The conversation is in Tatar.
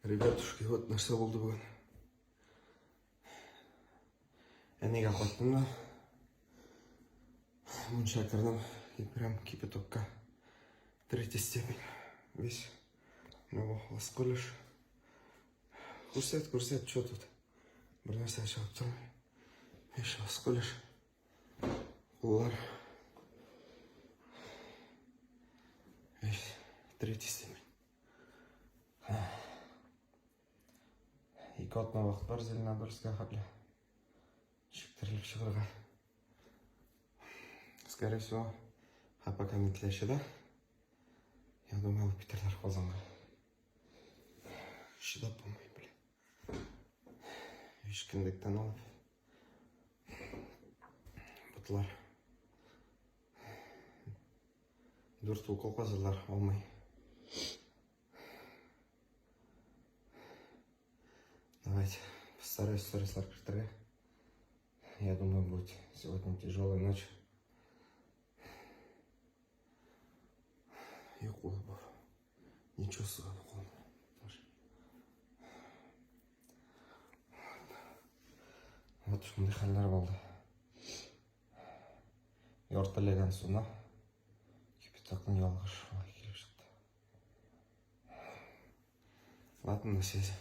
Ребятушки, вот нәрсә булды бүген. Әнигә кайттым да. Мунча кердем. И прям кипятокка. Третья степень. Весь. Ну, ласколеш. Күрсәт, күрсәт, что тут? Бер нәрсә чыгып тормый. Весь ласколеш. Куллар. Весь третья степень. Ике атна вакыт бар Зеленодольскка хәтле. Ничек чыгарга. Скорее всего, пока не да? Я думаю, алып китәрләр Казанга. Чыдап булмый, блин. Өч кендектән алып. Ботлар. Дүрт укол казыдылар, алмый. Давайте постараюсь сторислар кертергә. Я думаю, будет сегодня тяжелая ночь. Юк улы. Не чувствую кулны. Вот шундый хәлләр булды. Ярты ләгән суны кипятокны ялгыш шулай килеп чыкты. Ладно, на связи.